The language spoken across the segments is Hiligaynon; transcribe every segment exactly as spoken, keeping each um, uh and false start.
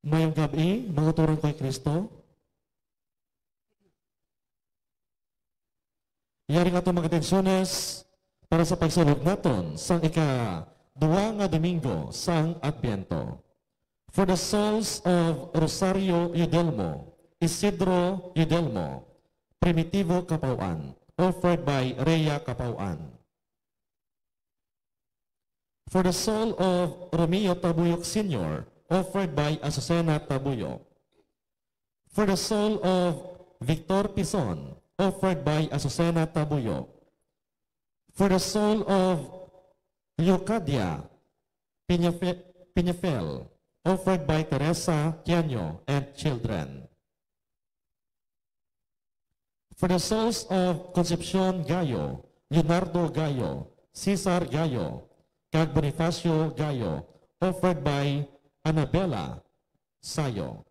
Mayong gab-i, mga uturan ko kay Kristo. Yari nga aton mga intensyones para sa pagsulod naton sang ika-duwa nga Domingo sang Adbyento. For the souls of Rosario Yudelmo, Isidro Yudelmo, Primitivo Capauan, offered by Rhea Capauan. For the soul of Romeo Tabuyok Senior, offered by Azucena Tabuyok. For the soul of Victor Pison, offered by Azucena Tabuyok. For the soul of Leocadia Piñafe-, Piñafel, offered by Teresa Tiaño and children. For the souls of Concepcion Gayo, Leonardo Gayo, Cesar Gayo, kag Bonifacio Gayo, offered by Annabella Sayo.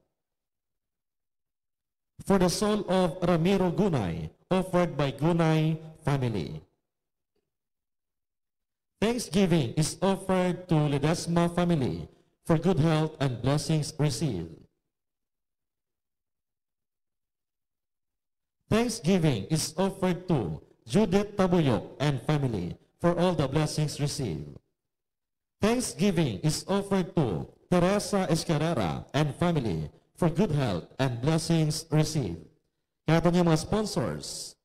For the soul of Ramiro Gunay, offered by Gunay family. Thanksgiving is offered to Ledesma family for good health and blessings received. Thanksgiving is offered to Judith Tabuyok and family for all the blessings received. Thanksgiving is offered to Teresa Escarrera and family for good health and blessings received. Kaya aton nga mga sponsors,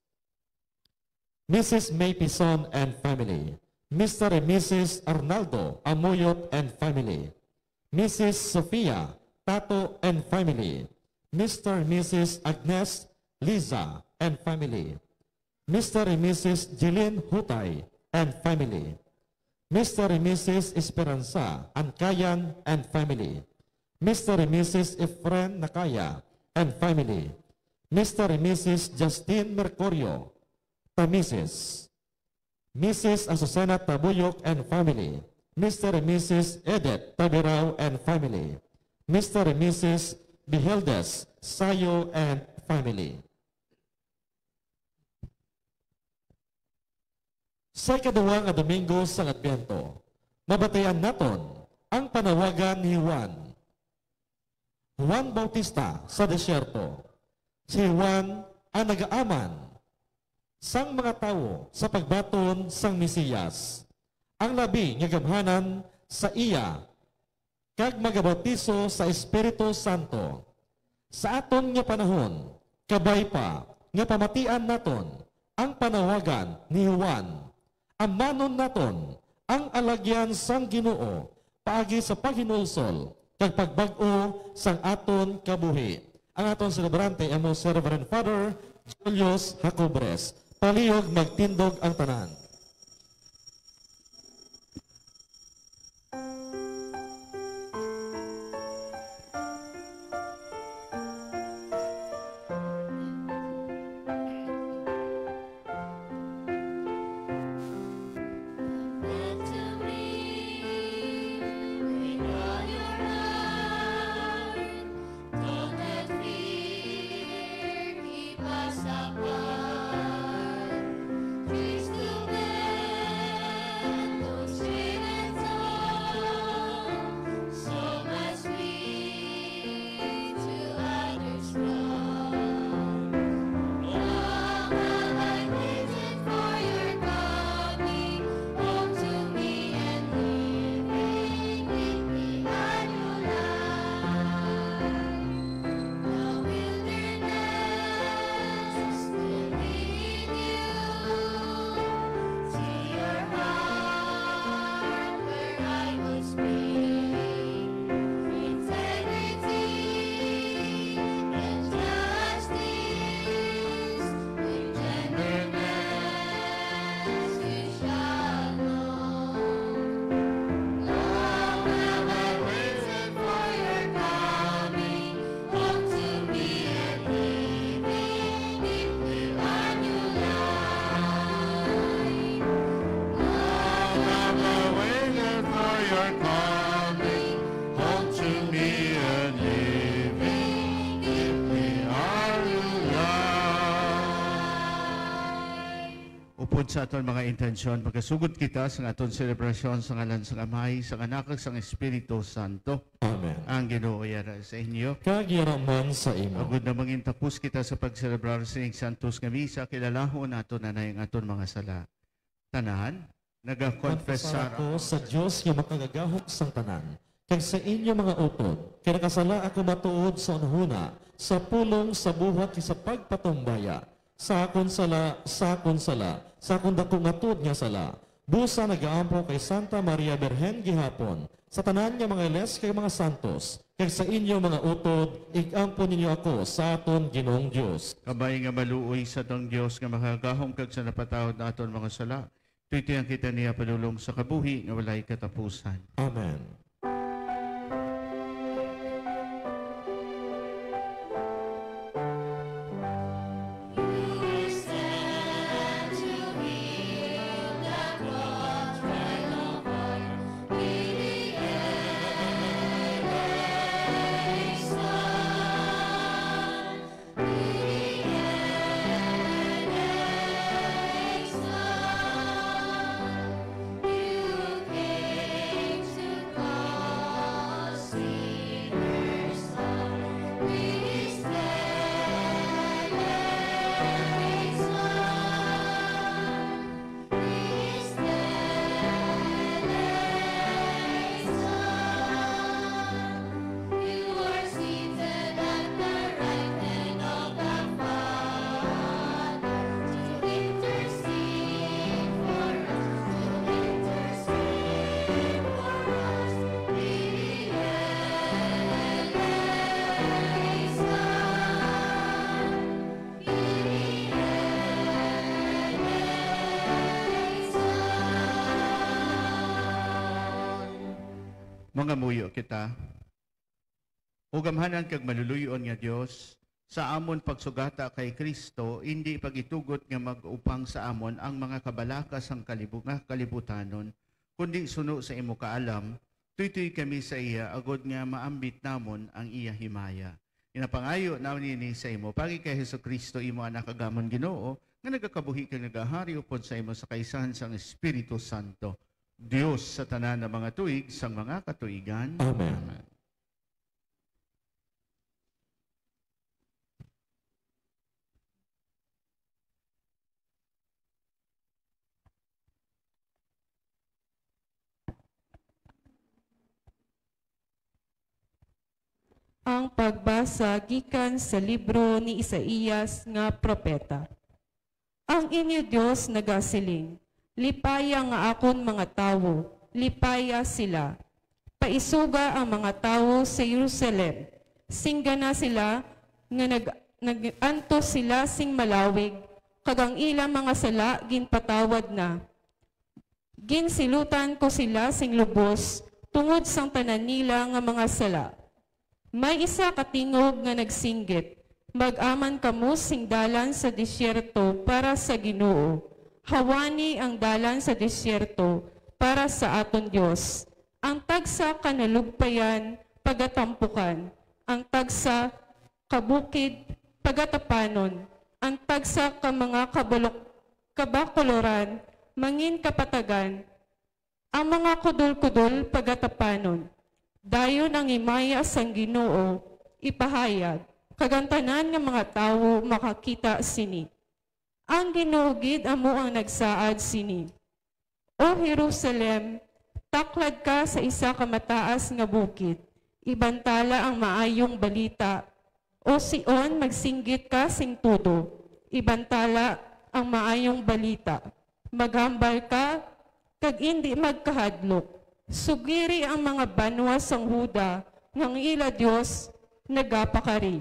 Missus May Pison and family, Mister and Missus Arnaldo Amoyot and family, Missus Sofia Tato and family, Mister and Missus Agnes Liza and family, Mister and Missus Jeline Hutay and family, Mister and Missus Esperanza Ancayan and family, Mister and Missus Efren Nakaya and family, Mister and Missus Justin Mercurio Tamises, Missus Azucena Tabuyok and family, Mister and Missus Edith Tabirao and family, Mister and Missus Biheldes Sayo and family. Sa ikaduha nga Domingo sang Adbyento, mabatian naton ang panawagan ni Juan. Juan Bautista sa desierto. Si Juan ang nagaaman sang mga tawo sa pagbaton sang Mesiyas, ang labi nga gamhanan sa iya, kag magabautiso sa Espiritu Santo. Sa aton nga panahon, kabay pa nga pamatian naton ang panawagan ni Juan, amanon naton ang alagyan sang Ginoo paagi sa paghinulsol kag pagbag-o sang aton kabuhi. Ang aton selebrante amo si Reverend Father Julius Jacobres. Palihog magtindog ang tanan. Upod sa aton mga intensyon, magkasugod kita sa aton selebrasyon sa ngalan sang Amay, sang Anak, kag sang Espiritu Santo. Ang Ginoo yara sa inyo. Kag yara man sa imo. Agod na mangin tapos kita sa pagselebrar sining santos nga misa, kilalahon nato na ang aton mga sala. Tanan, nagakonfesar ako sa Dios nga makagagahom sang tanan, kag sa inyo mga utod, kay nakasala ako matuod sa hunahuna, sa pulong, sa buhat, kag sa pagpatumbaya, sa akon sala, sa akon sala, sa akon daku nga tuod nga sala. Busa nagaampo kay Santa Maria Birhen gihapon, sa tanan nga mga iles kag mga santos, kag sa inyo mga utod, ig-ampo ninyo ako sa aton Ginoong Dios. Kabay nga maluoy sa atong Dios nga makagahom kag sa napatawad na aton mga sala, tuytoyan kita niya padulong sa kabuhi nga walay katapusan. Amen. Mangamuyo kita. O gamhanan kag maluluy-on nga Dios, sa amon pagsugata kay Cristo, indi pag-itugot nga mag-upang sa amon ang mga kabalaka sang kalibu-, nga kalibutanon, kundi suno sa imo kaalam, tuytoy kami sa iya, agod nga maambit namon ang iya himaya. Ginapangayo namon ini sa imo, paagi kay Jesu-Cristo, imo Anak, kag amon Ginoo, nga nagakabuhi kag nagahari upod sa imo sa kaisahan sang Espiritu Santo, Dios sa tanan nga mga tuig sang mga katuigan. Amen. Ang pagbasa gikan sa libro ni Isaias nga propeta. Ang inyo Dios nagasiling, "Lipaya nga akon mga tawo, lipaya sila. Paisuga ang mga tawo sa Jerusalem. Singgana sila nga nag-, nag-antos sila sing malawig, kag ang ila mga sala ginpatawad na. Ginsilutan ko sila sing lubos tungod sang tanan nila nga mga sala." May isa ka tingog nga nagsinggit, "Mag-aman kamo sing dalan sa desierto para sa Ginoo. Hawani ang dalan sa desierto para sa aton Dios. Ang tagsa ka nalugpayan pagatampukan, ang tagsa ka bukid pagatapanon, ang tagsa ka mga kabalok-, kabakuloran mangin kapatagan, ang mga kudol-kudol pagatapanon. Dayon ang himaya sang Ginoo ipahayag, kag ang tanan nga mga tawo makakita sini. Ang Ginoo gid amo ang nagsaad sini. O Jerusalem, taklad ka sa isa ka mataas nga bukid, ibantala ang maayong balita. O Sion, magsinggit ka sing tudo, ibantala ang maayong balita. Maghambal ka, kag indi magkahadlok. Sugiri ang mga banwa sang Juda nga ang ila Dios nagapakari.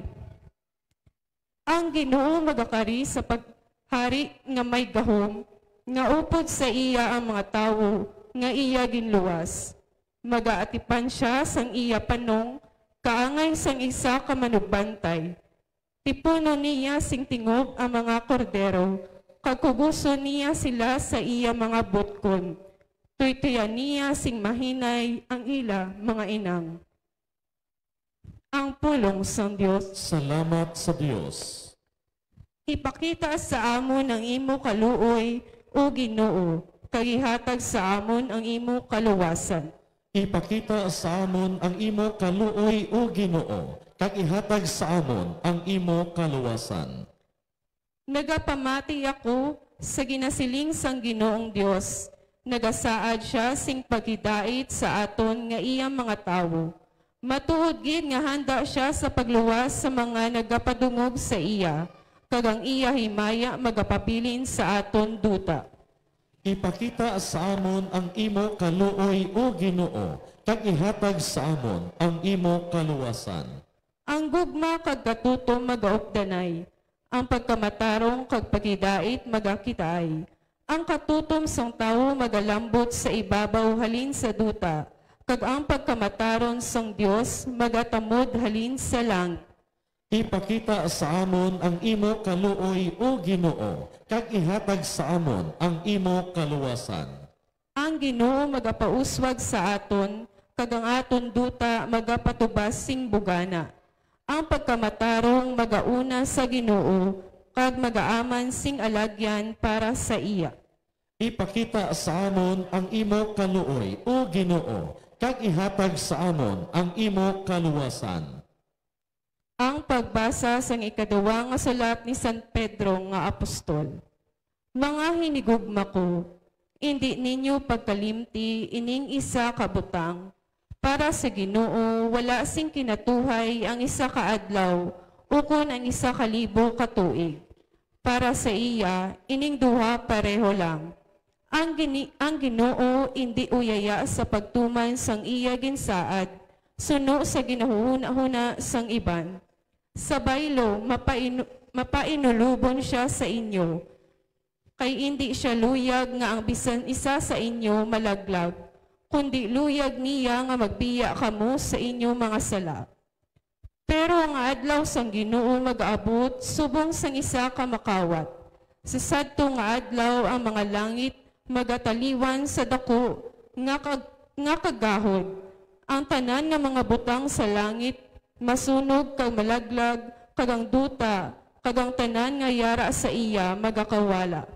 Ang Ginoo magakari sa paghari nga may gahom, nga upod sa iya ang mga tawo nga iya ginluwas. Magaatipan sia sang iya panong kaangay sang isa ka manugbantay. Tipunon niya sing tingob ang mga kordero, kag kuguson niya sila sa iya mga butkon. Tuytuyan niya sing mahinay ang ila mga inang. Ang pulong sang Dios. Salamat sa Dios. Ipakita sa amon ang imo kaluoy, O Ginoo, kag ihatag sa amon ang imo kaluwasan. Ipakita sa amon ang imo kaluoy, O Ginoo, kag ihatag sa amon ang imo kaluwasan. Nagapamati ako sa ginasiling sang Ginoong Dios. Nagasaad sia sing paghidait sa aton nga iya mga tawo. Matuod gid nga handa sia sa pagluwas sa mga nagapadungog sa iya, kag ang iya himaya magapabilin sa aton duta. Ipakita sa amon ang imo kaluoy, O Ginoo, kag ihatag sa amon ang imo kaluwasan. Ang gugma kag katutom magaupdanay, ang pagkamatarong kag paghidait magakitaay. Ang katutom sang tawo magalambot sa ibabaw halin sa duta, kag ang pagkamatarong sang Dios magatamod halin sa langit. Ipakita sa amon ang imo kaluoy, O Ginoo, kag ihatag sa amon ang imo kaluwasan. Ang Ginoo magapauswag sa aton, kag ang aton duta magapatubas sing bugana. Ang pagkamatarong magauna sa Ginoo, kag magaaman sing alagyan para sa iya. Ipakita sa amon ang imo kaluoy, O Ginoo, kag ihatag sa amon ang imo kaluwasan. Ang pagbasa sang ikaduwa nga sulat ni San Pedro nga apostol. Mga hinigugma ko, indi ninyo pagkalimti ining isa ka butang. Para sa Ginoo, wala sing kinatuhay ang isa ka adlaw ukon ang isa ka libo ka tuig. Para sa iya, ining duha pareho lang. Ang gini-, ang Ginoo indi uyaya sa pagtuman sang iya ginsaad, suno sa ginahunahuna sang iban. Sa baylo, mapainu-, mapainulobon sia sa inyo, kay indi sia luyag nga ang bisan isa sa inyo malaglag, kundi luyag niya nga magbiya kamo sa inyo mga sala. Pero ang adlaw sang Ginoo magaabot subong sang isa ka makawat. Sa sadto nga adlaw ang mga langit magataliwan sa daku nga kag-, nga kagahod. Ang tanan nga mga butang sa langit masunog kag malaglag, kag ang duta, kag ang tanan nga yara sa iya magakawala.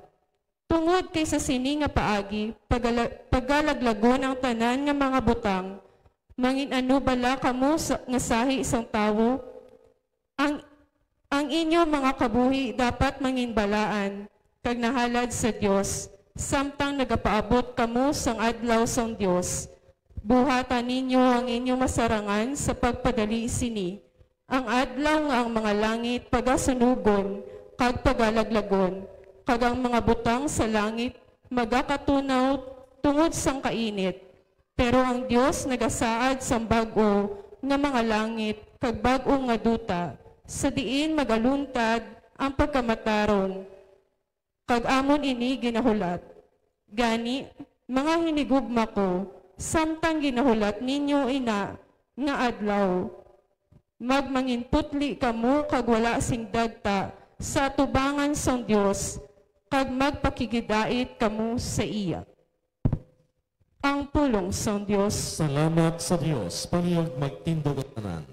Tungod kay sa sini nga paagi, pagala-, pagalaglagon ang tanan nga mga butang. Mangin-ano bala kamo sa, nga sahi sang tawo? Ang, ang inyo mga kabuhi dapat manginbalaan kag nahalad sa Dios, samtang nagapaabot kamo sang adlaw sang Dios. Buhata ninyo ang inyo masarangan sa pagpadali sini, ang adlaw nga ang mga langit pagasunugon kag pagalaglagon, kag ang mga butang sa langit magakatunaw tungod sang kainit. Pero ang Dios nagasaad sang bag-o nga mga langit kag bag-o nga duta, sa diin magaluntad ang pagkamatarong. Kag amon ini ginahulat. Gani, mga hinigugma ko, samtang ginahulat ninyo ina nga adlaw, magmanginputli kamo kag wala sing dagta sa atubangan sang Dios, kag magpakigidait kamo sa iya. Ang pulong sang Dios. Salamat sa Dios. Palihog magtindog ang tanan.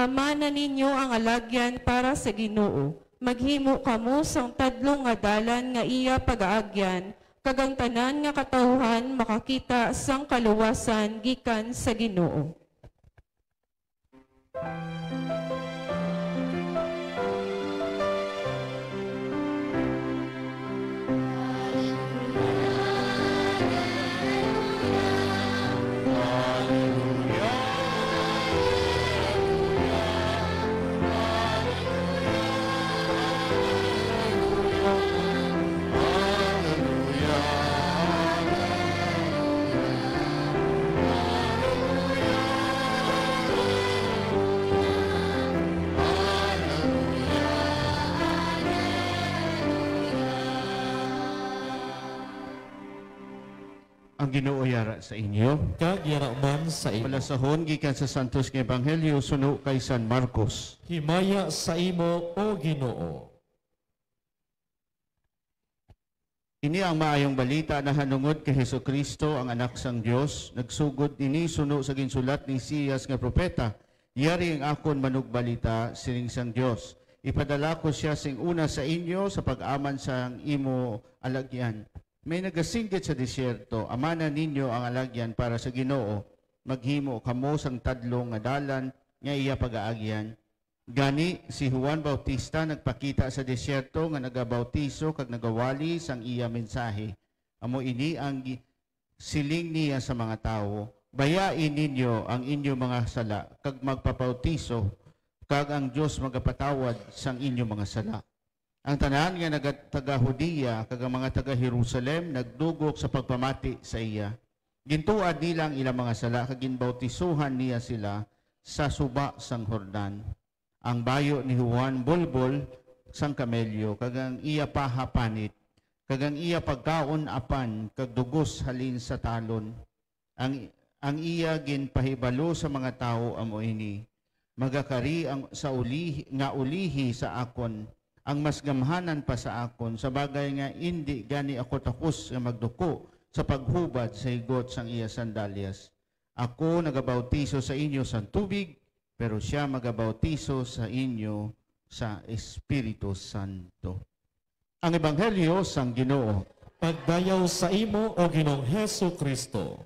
Amana ninyo ang alagyan para sa Ginoo. Maghimo kamo sang tadlong nga dalan nga iya pagaagyan, kag ang tanan nga katawuhan makakita sang kaluwasan gikan sa Ginoo. Ang Ginoo yara sa inyo. Kag yara man sa imo. Balasahon gikan sa Santos nga Ebanghelyo suno kay San Marcos. Himaya sa imo, O Ginoo. Ini ang maayong balita nahanungod kay Jesu-Cristo, ang Anak sang Dios. Nagsugod ini suno sa ginsulat ni Isaias nga propeta, "Yari ang akon manugbalita," siling sang Dios. "Ipadala ko sia sing una sa inyo sa pag-aman sang imo alagyan." May nagasinggit sa desierto, "Amana ninyo ang alagyan para sa Ginoo. Maghimo kamo sang tadlong nga dalan nga iya pagaagyan." Gani, si Juan Bautista nagpakita sa desierto nga nagabautiso kag nagawali sang iya mensahe. Amo ini ang gi-, siling niya sa mga tawo, "Bayai ninyo ang inyo mga sala kag magpabautiso, kag ang Dios magapatawad sang inyo mga sala." Ang tanan nga naga-, taga-Judea kag ang mga taga-Jerusalem nagdugok sa pagpamati sa iya. Gintuad nila ang ilang mga sala kag ginbautisohan niya sila sa suba sang Jordan. Ang bayo ni Juan bulbol sang kamelyo, kag ang iya paha panit, kag ang iya pagkaon apan kag dugos halin sa talon. Ang, ang iya ginpahibalo sa mga tawo amo ini, "Magakari ang, sa ulihi, nga ulihi sa akon, ang mas gamhanan pa sa akon, sa bagay nga indi gani ako takos nga magduko sa paghubad sa higot sang iya sandalyas. Ako nagabautiso sa inyo sang tubig, pero sia magabautiso sa inyo sa Espiritu Santo." Ang Ebanghelyo sang Ginoo. Pagdayaw sa imo, O Ginoong Jesu-Cristo.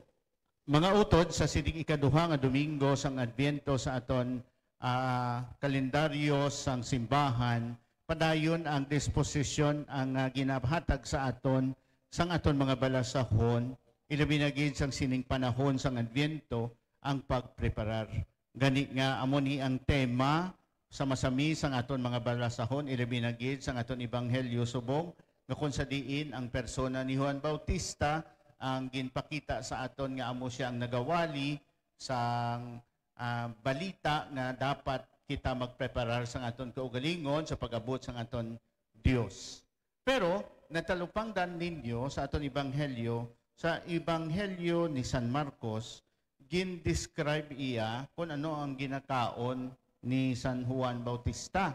Mga utod, sa sining ikaduha nga Domingo sang Adviento sa aton, ah, kalendaryo sang simbahan, padayon ang disposisyon ang, ah, ginahatag sa aton sang aton mga balasahon, ilabi na gid sang sining panahon sang Adviento, ang pagpreparar. Gani nga, amo ni ang tema sa masami sang aton mga balasahon, ilabi na gid sang aton ebanghelyo subong nga kon sa diin ang persona ni Juan Bautista ang ginpakita sa aton nga amo sia ang nagawali sang, ah, balita nga dapat kita magpreparar sang aton kaugalingon sa pag-abot sang aton Dios. Pero natalupangdan ninyo sa aton ebanghelyo, sa ebanghelyo ni San Marcos, gin-describe iya kung ano ang ginakaon ni San Juan Bautista.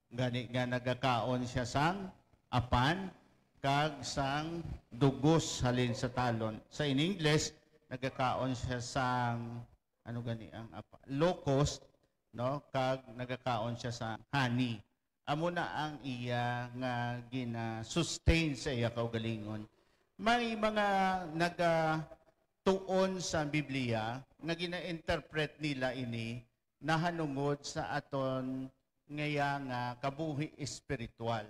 Gani nga nagakaon siya sang apan kag sang dugos halin sa talon. Sa in English, nagakaon siya sang, ano gani ang apa-, locust, no? Kag nagakaon siya sa honey. Amo na ang iya nga gina-sustain sa iya kaugalingon. May mga nagatuon sa Biblia nga gina-interpret nila ini nahanungod sa aton ngaya nga kabuhi espiritual.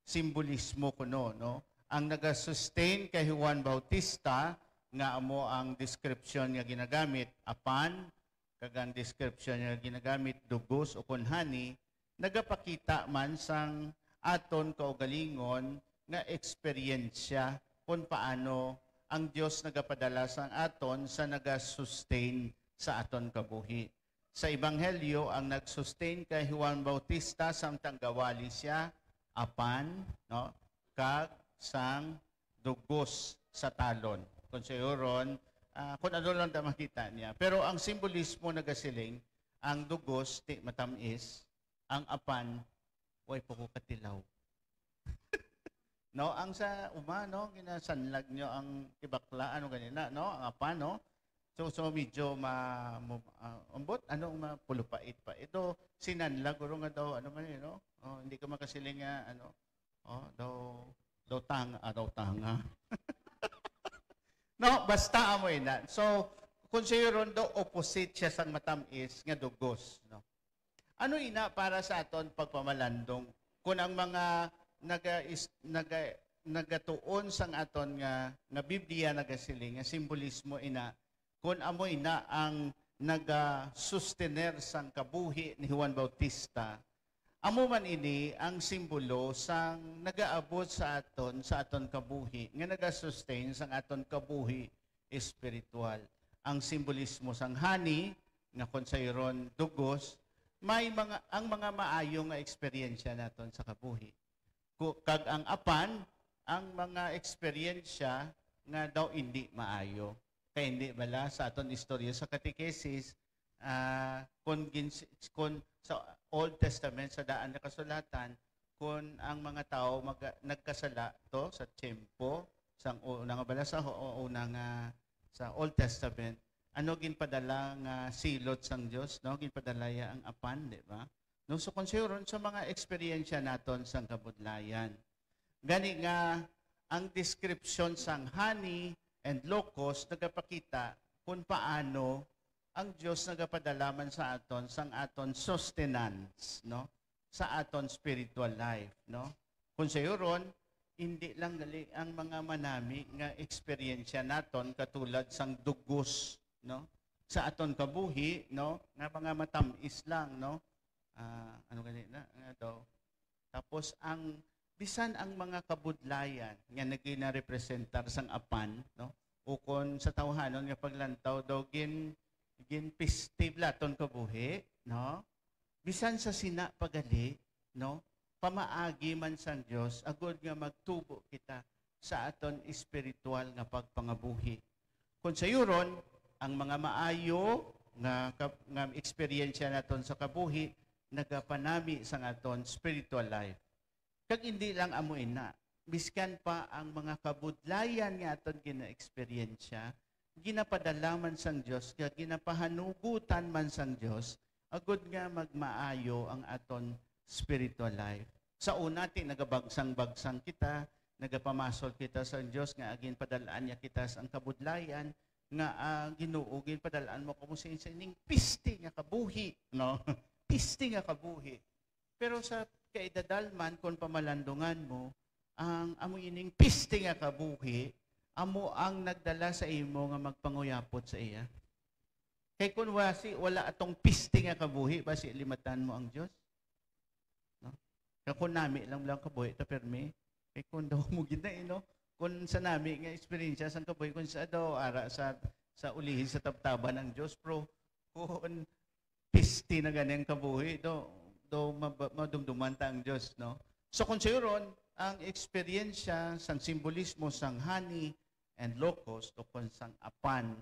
Simbolismo kuno, no? Ang nagasustain kay Juan Bautista, nga amo ang description nga ginagamit, apan, kag ang description nga ginagamit, dugos o kon honey, nagapakita man sang aton kaugalingon nga eksperyensya kon paano ang Dios nagapadala sang aton sa nagasustain sa aton kabuhi. Sa Ebanghelyo, ang nag-sustain kay Juan Bautista samtang gawali sia, apan, no, kag sang dugos sa talon. Kung sayuron, ah, kung ano lang da makita niya. Pero ang simbolismo nagasiling, ang dugos, ti matamis, ang apan, way pa ko katilaw. No, ang sa uma, no, ginasanlag nyo ang kibakla, ano ganina, no, ang apan, no? So, so medyo ma-, mo-, ah, ambot, ano, mapulupait pa. Ito, sinanlag, guro nga daw, ano man yun, no? Oh, hindi ka makasiling nga, ano, oh, daw, daw tang-, ah, daw tanga. No, basta amo ina. So, kung siya ron daw, opposite siya sang matamis nga dugos, no? Ano ina para sa aton pagpamalandong? Kung ang mga naga-, is-, naga-, nagatuon sang aton nga, nga Biblia nagasiling nga simbolismo ina, kung amo ina ang nagasustener sang kabuhi ni Juan Bautista, amo man ini ang simbolo sang nagaabot sa aton, sa aton kabuhi, nga nagasustain sang aton kabuhi espiritual. Ang simbolismo sang honey, nga kon sayron dugos, may mga, ang mga maayo nga eksperyensya naton sa kabuhi. Ku-, kag ang apan, ang mga eksperyensya nga daw hindi maayo. Kay hindi bala sa aton istorya sa katekesis, ah, kung gin-, kung sa Old Testament, sa daan nga kasulatan, kung ang mga tawo mag-, nagkasala to sa tiyempo, sang una nga bala sa ho-, una nga sa Old Testament, ano ginpadala nga silot sang Dios, no? Ginpadala iya ang apan, di ba? No, so kung siyoron sa mga eksperyensya naton sang kabudlayan. Gani nga ang description sang honey and locust nagapakita kung paano ang Dios nagapadala man sa aton sang aton sustenance, no? Sa aton spiritual life, no? Kung siyoron, hindi lang gali ang mga manami nga eksperyensya naton katulad sang dugos, no? Sa aton kabuhi, no? Nga mga matamis lang, no? Ah, ano gani na? Nga daw? Tapos ang, bisan ang mga kabudlayan nga naginarepresentar sang apan, no? Ukon sa tawhanon nga paglantaw daw gin-, ginpisti bala aton kabuhi, no? Bisan sa sina pa gali, no? Pamaagi man sang Dios, agod nga magtubo kita sa aton espiritual nga pagpangabuhi. Kung sayuron, ang mga maayo nga kab-, nga eksperyensya naton sa kabuhi nagapanami sang aton spiritual life. Kag hindi lang amo ina, miskan pa ang mga kabudlayan nga aton gina-eksperyensya, ginapadala man sang Dios, kag ginapahanugutan man sang Dios, agud nga magmaayo ang aton spiritual life. Sa una, ti nagabagsang-bagsang kita, nagapamasol kita sa Dios nga ginpadal-an niya kita sang kabudlayan, nga, ah, Ginoo, ginpadal-an mo kamo sa ining pisti nga kabuhi, no? Pisti nga kabuhi. Pero sa kaidadalman, kung pamalandungan mo, ang amo ining pisti nga kabuhi, amo ang nagdala sa imo nga magpanguyapot sa iya. Kay kung wasi, wala atong pisti nga kabuhi, basi limatan mo ang Dios. No? Kaya kung nami lang lang kabuhi, ta permi, kay kung daw mo gina, eh, no? Kung sa nami nga eksperyensya sang kabuhi, kung sa daw, ara sa, sa ulihin sa tabtaban ang Dios, pero kung pisti na gani ang kabuhi, do, do mab-, madumduman ta ang Dios, no? So, kung sayuron, ang eksperyensya sang simbolismo sang honey and locust, o kung sang apan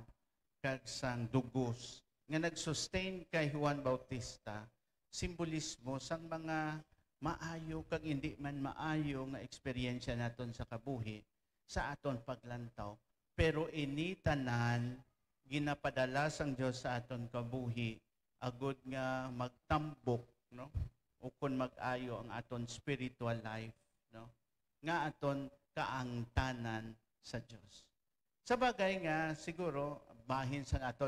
kag sang dugos nga nag-sustain kay Juan Bautista, simbolismo sang mga maayo kag hindi man maayo nga eksperyensya naton sa kabuhi, sa aton paglantaw. Pero ini tanan ginapadala sang Dios sa aton kabuhi agud nga magtambok, no? Ukon mag-ayo ang aton spiritual life, no? Nga aton kaangtanan sa Dios. Sa bagay nga siguro bahin sang aton